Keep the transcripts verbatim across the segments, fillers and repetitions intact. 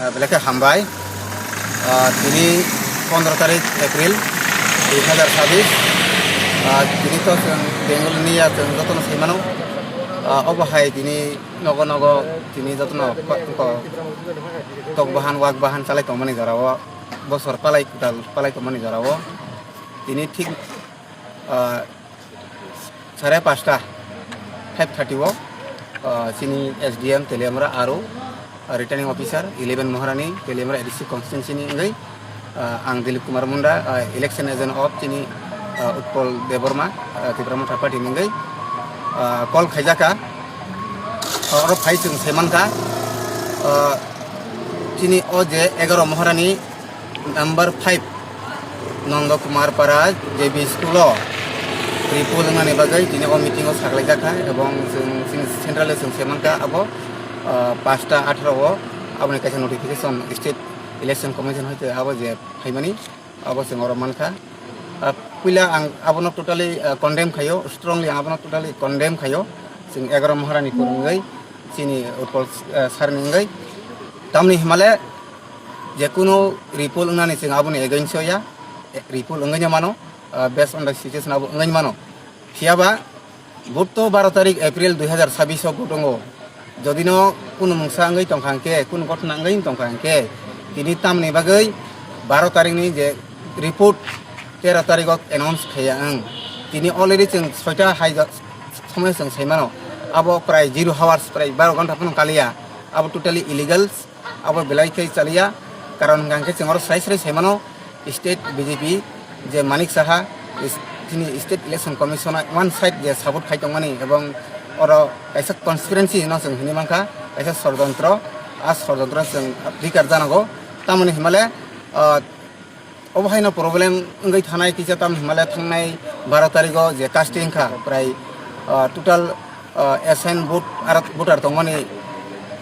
Ah, belai khe hambai. Ah, tini pondro tarik April dui hazar sabis. Ah, tini to chwng Bengal ni ya chwng jotono sai mano. Ah, obo hai tini nogo nogo tini jotono ko-, ko-, tok bahan, wak bahan chalai tongmani jora o, bosor palai kwtal palai tongmani jora o. Tini thik, ah, sare pasta, five thirty o, ah, chini S D M Teliamura aro, ah, returning officer eleven Maharani Teliamura A D C constituency ni wngwi, ah, ang Dilip Kumar Munda, ah, election agent of chini, ah, Utpal Debbarma, ah, Tipra Motha Party ni wngwi, ah, call khaijakha. Ah, oro phai chwng sai mankha, ah, chini o je egaro Maharani number five Nondo Kumar Para J B school o report wngnani bagwi tini o meeting o saklaijakha, ebong chwng chini central o chwng se mankha abo, ah, pasta atharo o aboni kaisa notification state election commission hoite abo je phaimani abo chwng oro mankha. Ah, puila ang abono totally, ah, condemn khaio, strongly ang abono totally condemn khaio. Chwng egaro Maharani kwrwngwi chini Utpal, ah, sir ni wngwi tamni himale je kunu report wngnani chwng aboni against o ya, report wngwi mano, ah, based on the situation abo wngwi mano. Phiyaba vote to baro tarik April dui hazar sabis o vote wngo. Jodi no kunu mungsa wngwi tongkha hwnkhe, kunu ghotona wngwi tongkha hwnkhe, tini tamni bagwi baro tarik ni je report tero tarik o announce khaiya wng. Tini already chwng soita hai somoi chwng sai mano. Abo prai zero hours, prai baro ghonta phano kaliya. Abo totally illegal. Abo belai khe chaliya, karon hwnkha hwnkhe chwng oro srai srai sai mano, state B J P je Manik Saha is-, chini state election commission o one side je support khai tongmani, ebong oro kaisa conspiracy no chwng hinwi mankha, kaisa sorojontro, a sorojontro chwng bikar janago, tamoni himale, ah, Obo haino problem wngwi thanai kisa tam himale thangnai baro tarigo je casting kha prai, ah, total, ah, assign vote aro voter tongmani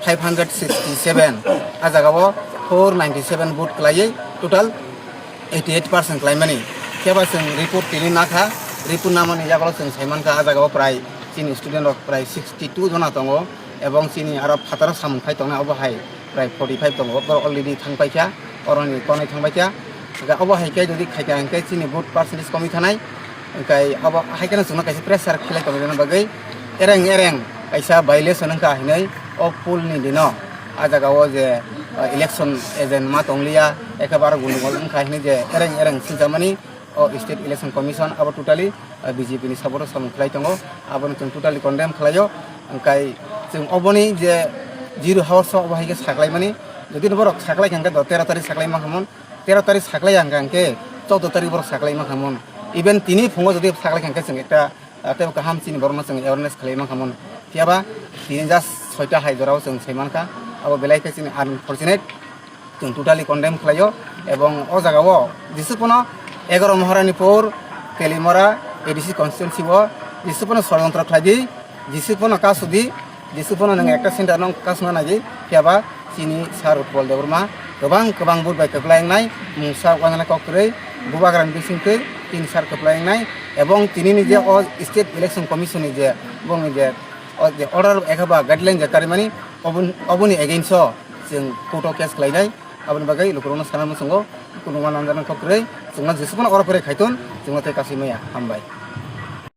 five hundred sixty seven, a jagao four ninety seven vote kwlaiwi total eighty eight percent kwlaimani. Khe ba chwng report tini nakha, report namani yagulo chwng saimankha a jagao prai chini student rok prai sixty two jona tongo, ebong chini aro phataro samung khai tongnai obo hai prai forty five tongo, borok already thang paikha, oroni konai thang paikha. Hwnkhe obo hai khe jodi khaikha hwnkhe chini vote percentage komwi thanai, hwnkhe obo hai kheno chwngno kaisa pressure khlai tongna bagwi ereng ereng kaisa violation wngkha hinwi o poll ni dino a jagao je, ah, election agent ma tongliya, ekebare gundugol wngkha hinwi je ereng ereng sinjamani o State Election Commission abo totally, ah, B J P ni support o samung khlai tongo, abono chwng totally condemn khlaio. Hwnkhe chwng oboni je zero hours o obo hai khe saklaimani, jodi borok saklai kha hwnkhe do tero tarik saklai mankhamon, tero tarik saklai ya hwnkhe choudo tarik borok saklai mankhamon, even tini phungo jodi saklai kha hwnkhe chwng ekta, ah, teibo kaham chini borokno chwng awareness khlai mankhamon. Phiyaba tini just soita hai jorao chwng sai mankha, abo belai khe chini unfortunate. Chwng totally condemn khlaio, ebong o jagao jesuk phano egaro Maharani pur Telimora A D C constituency o jesuk phano sorojontro khlai di, jesuk phano kasudi, jesuk phano nwng ekta center no kasuna nai di, phiyaba chini Sir Utpal Debbarma kwbang kwbang vote bai kwplai wngnai, mungsa uanana kok kwrwi, bubagrani bisingtwi tini sir kwplai wngnai, ebong tini ni je o State Election Commission ni je bongni je o je order ekha ba guideline je karimani obon-, oboni against o chwng court o case khlainai. Aboni bagwi lukurokno sana muchungo, kunu uananjani kok kwrwi, chwngno jesuk phano oro pore khaiton, chwngno tei kasui maya. Hambai.